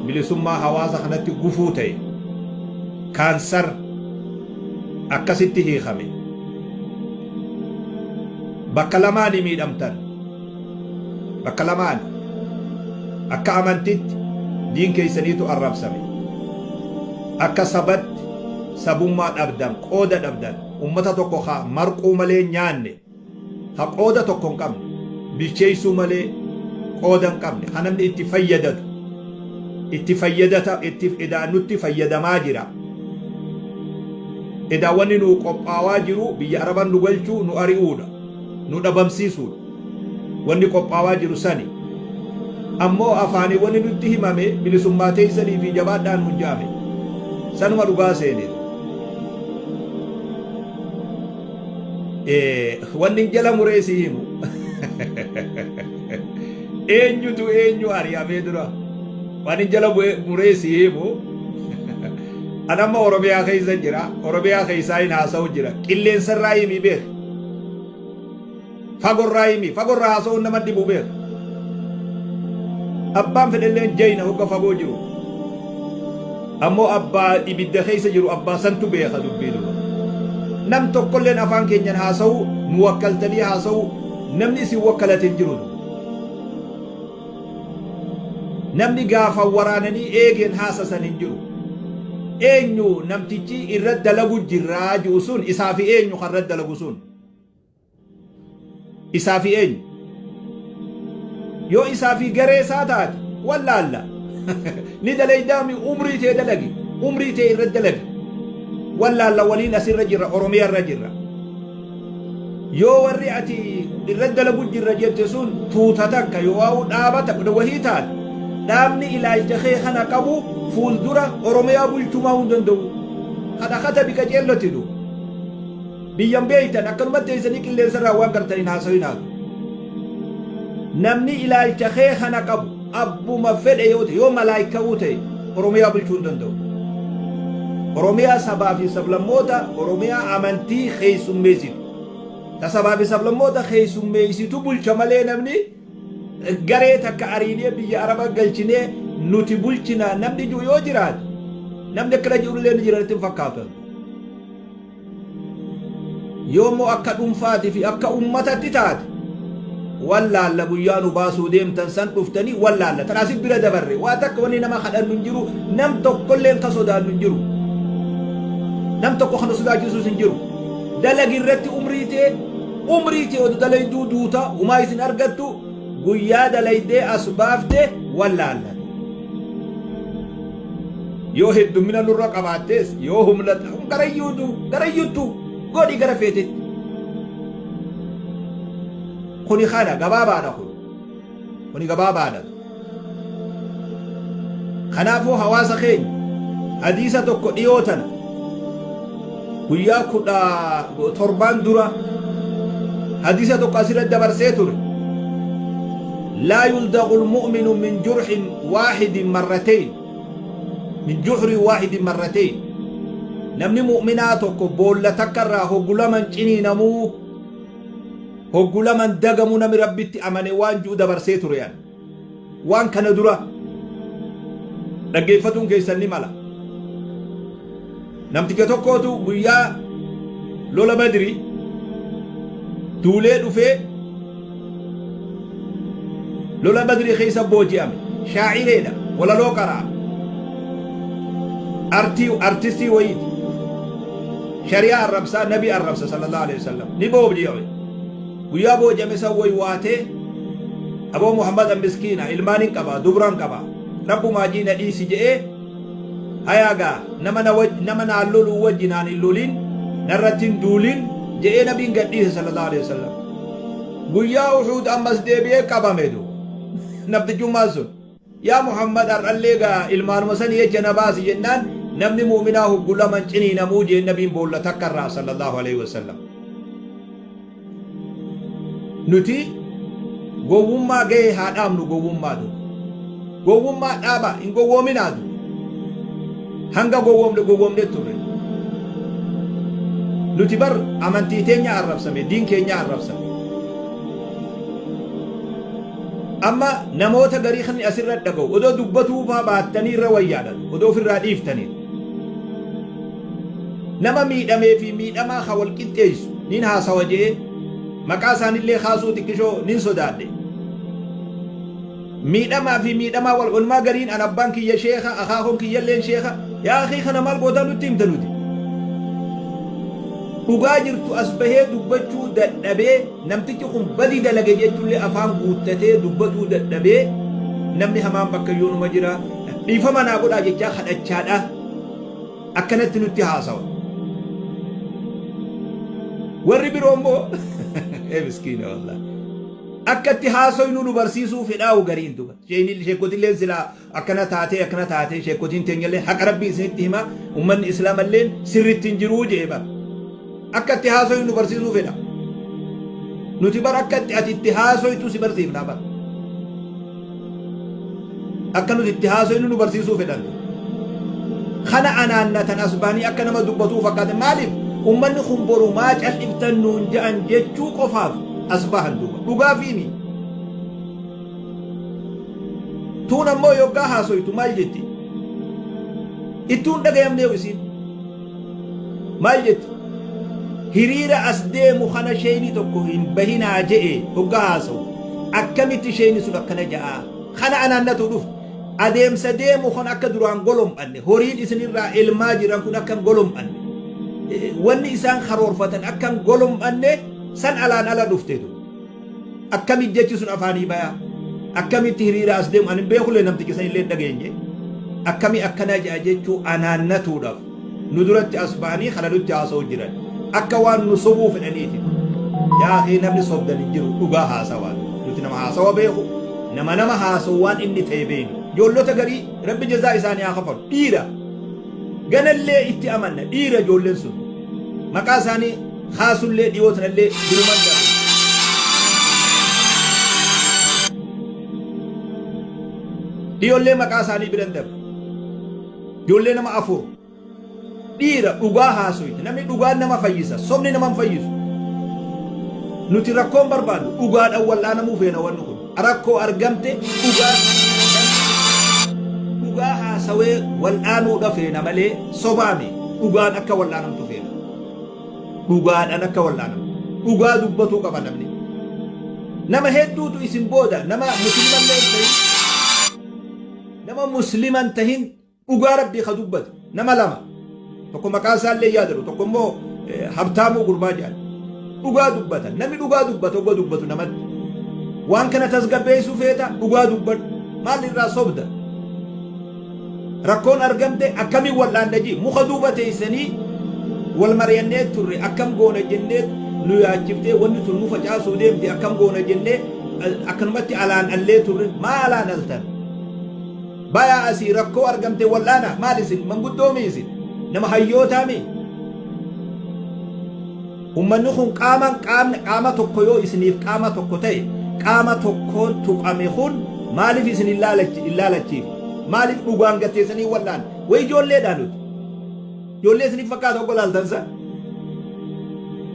Bilisummaa hawaasa kanatti gufuu ta'e, kaansar, akkasitti hiikame. Bakka lamaani miidhamtan. Bakka lamaani. Akka amantitti diin keessaniitu arrabsame. Akka sabatti sabummaa dhabdan, qooda dhabdan. Ummata tokko ka marquu malee nyaanne. Ka qooda tokko hin qabne, bilcheessuu malee qooda hin qabne, ka namni itti fayyadatu, itti fayyadata, itti edaa nutti fayyadamaa jira. Edaa wanni nuu qophaawaa jiru biyya Araban nu galchuu, nu ari'uudha, nu dhabamsiisuudha. Wanni qophaawaa jiru sani. Ammoo afaanii wanni nutti himame bilisummaa teessanii fi jabaadhaa nuun ja'ame. Sanuma dhugaa seene. Wanni jala muree si himu eenyutu eenyu ari'amee dura wanni jala muree si himu an amma Oromiyaa keessa jira. Oromiyaa keessaa hin haasa'u jira. Qilleensarraa himi beek, fagorraa himi. Fagorraa haasa'uun nama dhibu beek. Abbaan fedhelleen jayna hogga fagoo jiru. Ammoo abbaa ibidda keessa jiru abbaa santu beeka dubbii dura. Nam tokkolleen afaan keenyan haasa'u nu wakkaltanii haasa'u namni isin wakkalate hin jiru. Namni gaafa waraananii eegeen haasasan hin jiru. Eenyu namtichi irra dalagu jirraa jiru sun isaa fi eenyu kan irra dalagu sun? Isaa fi eenyu? Yoo isaa fi garee isaa taate wallaalla. Ni dalaydaami, umrii tee dalagi. Umrii tee irra dalagi. Wallaalla, waliin asirra jirra, Oromiyaa irra jirra. Yoo warri ati irra dalagu jirra jette sun tuuta takka yoo waa'u dhaabata wahii taate, dhaabni ilaalcha kee kana qabu fuuldura Oromiyaa bulchumaa hin danda'u. Kana katabi qaceellotti du. Biyyan beeytan akkanumatti teessanii qilleensa irraa waan gartaniin haasawinaatu. Namni ilaalcha kee kana qabu abbuma fedhe yoo ta'e, yoo malaayikka'uu ta'e, Oromiyaa bulchuu hin danda'u. Oromiyaa sabaa fi sablammoota, Oromiyaa amantii keessummeessitu. Ta sabaa fi sablammoota keessummeessitu bulcha malee namni garee takka ariinee biyya Araba galchinee nuti bulchina namni jiru yoo jiraate, namni akkana jiru illee ni jira natti hin fakkaatu. Yoommoo akka dhuunfaatii fi akka ummatatti taate wallaalla, guyyaa nu baasuu deemtan san dhuftanii wallaalla. Tan asi bira dabarre waa takka wanni nama kadhannu hin jiru, nam tokkolleen ka sodaannu hin jiru. Nam tokko kan sodaachisus hin jiru. Dalagi irratti umrii tee, umrii tee odu dalayduu duuta humaa isin argattu, guyyaa dalaydee as baafte wallaalla. Yoo heddummina nurra qabaattees, yoo humna garayyuutu garayyuttu godhi gara feetetti. Kuni kana gabaabaadha kun. Kuni gabaabaadha. Kanaafuu hawaasa keenya hadiisa tokko dhiyoo tana guyyaa 17n dura hadiisa tokko asirra dabarsee ture. Laa yuldagul mu'minu min jurhin waahidin marrateyn. Min juhrin waahidin marrateyn. Namni mu'minaa tokko boolla takka irraa hoggu laman ciniinamuu, hoggu laman dagamuu namni Rabbitti amane waan ji'u dabarsee ture an. Waan kana dura dhaggeeffatuun keessan ni mala. Namticha tokkootu guyyaa lola Badri duulee dhufee lola Badri keessa booji'ame. Shaa'ireedha. Walaloo qara'a. Artii artistii wayiiti. Shari'aa arrabsaa, nabi arrabsa sallallahu alaihi wasallam. Ni booji'ame. Guyyaa booji'ame san waywaatee, aboo Muhammad an miskiina, ilmaanin qaba, dubran qaba. Rabbumaa jii na dhiisi je'ee, hayaa gaa nama na nama naan loluu wajji naan hin lolin, narratti hin duulin je'ee nabiin gad dhiise sallallahu alaihi wasallam. Guyyaa Uhuud ammas deebi'ee qabame du. Namtichummaan sun. Yaa Muhammad, har'allee gaa ilmaanuma sanii jecha na baasi jennaan, namni mu'minaa hoggu laman ciniinamuu jeen nabiin boolla takka irraa sallallahu alaihi wasallam. Nuti gowwummaa ga'ee haa dhaabnu gowwummaa du. Gowwummaa dhaaba, hin gowwoominaa du. Hanga gowwoomne gowwoomne turre. Nuti bar amantii teenya arrabsame, diin keenya arrabsame. Amma namoota garii kan asirra dhaga'u odoo dubbatuu faa baattanii irra wayyaadha, odoo ofirraa dhiiftanii. Nama miidhamee fi miidhamaa ka wal qixxeessu nin haasawa je'ee maqaa isaanillee kaasuu xiqqishoo nin sodaadhe. Miidhamaa fi miidhamaa wal olmaa gariin an abbaan kiyya sheekha, akaakoon kiyyalleen sheekha, yaa akhii kana maal gootaa nutti himta nuti? Dhugaa jirtu as bahee dubbachuu dadhabee namtichi kun badii dalage jechuullee afaan guuttatee dubbatuu dadhabee namni hamaan bakkayyuu numa jira, dhiifama naa godhaa jechaa kadhachaadha akkanatti nutti haasawa. Warri biroo immoo ee miskiina wallahi. Akka itti haasoynu nu barsiisuu fedhaa'u gariin duba. Sheekotilleen silaa akkana taatee akkana taatee, sheekotiin teenyallee haqa rabbii isinitti hima, ummanni islaamalleen sirritti hin jiruu jee bar. Akka itti haasoynu nu barsiisuu fedha. Nuti bar akka itti ati itti haasoytu si barsiifnaa bar. Akka nuti itti haasoynu nu barsiisuu fedhan. Kana anaannatan as bahanii akka nama dubbatuu fakkaate, maaliif ummanni kun boru maa cal'iftan nuun ja'an jechuu qofaaf as bahan duuba. Dhugaa fiimi. Tuun ammoo yoggaa haasoytu maal jetti? Ittuun dhagayamneewu isiin. Maal jetti? Hiriira as deemu kana sheeyni tokko hin bahinaa je'e hoggaa haasawu. Akkamitti sheeyni sun akkana ja'aa? Kana anaannatu dhufu. Adeemsa deemu kan akka duraan golom'anne, horiin isinirraa elmaa jiran kun akka hin golom'anne, wanni isaan karoorfatan akka hin golom'anne san alaan ala dhufteetu. Akkamitti jechi sun afaanii bayaa? Akkamitti hiriira as deemu? Ani hin beekullee, namticha san illee hin dhageenye. Akkami akkana ja'a jechuu anaannatuudhaaf nu duratti as ba'anii kana nutti haasa'u jiran. Akka waan nu sobuu fedhaniiti. Yaa akii, namni sobdan hin jiru, dhugaa haasawaa. Nuti nama haasawa beeku, nama nama haasa'u waan inni ta'e beeknu. Ijoollota garii rabbi jazaa isaanii haa kafalu. Dhiira. Ganallee itti amanna, dhiira ijoolleen sun. Maqaa isaanii kaasullee dhiyoo tanallee biruman darbe. Dhiyoollee maqaa isaanii biran darbe. Ijoollee nama afur. Dhiira dhugaa haasoyte. Namni dhugaan nama fayyisa. Sobni nama hin fayyisu. Nuti rakkoon barbaannu, dhugaadhaan wal'aanamuu feena wanni kun. Rakkoo argamte dhugaa dhugaa haasawee wal'aanuudha feena malee sobaami, dhugaan akka wal'aanamtu feena. Dhugaadhaan akka wal'aanamtu. Dhugaa dubbatuu qaba namni. Nama hedduutu isin booda nama muslimallee hin tahin, nama musliman tahin dhugaa rabbii ka dubbate nama lama, tokko maqaa isaallee yaadatu, tokko immoo Habtaamuu gurbaa jedhan, dhugaa dubbata. Namni dhugaa dubbata ogga dubbatu namatti waan kana tasgabbeessuu feeta, dhugaa dubbadhu, maal irraa sobda? Rakkoon argamte akkamiin wal'aanna jii, muka duuba teessanii wal mari'annee turre, akkam goona jennee nu yaachiftee, wanni tun nu facaasuu deemti, akkam goona jennee akkanumatti alaan allee turre. Maa alaan altan? Bayaa asii, rakkoo argamte wal'aana. Maal isin manguddoomi? Isin nama hayyootaami? Ummanni kun qaamaan qaamni qaama tokko yoo isiniif qaama tokko ta'e, qaama tokkoon tuqame kun maaliif isin hin laalachiif? Maaliif dhugaan gatteessanii wal'aan? Way, ijoolleedha nuti. Ijoollee isiniif fakkaata oggo laaltansa.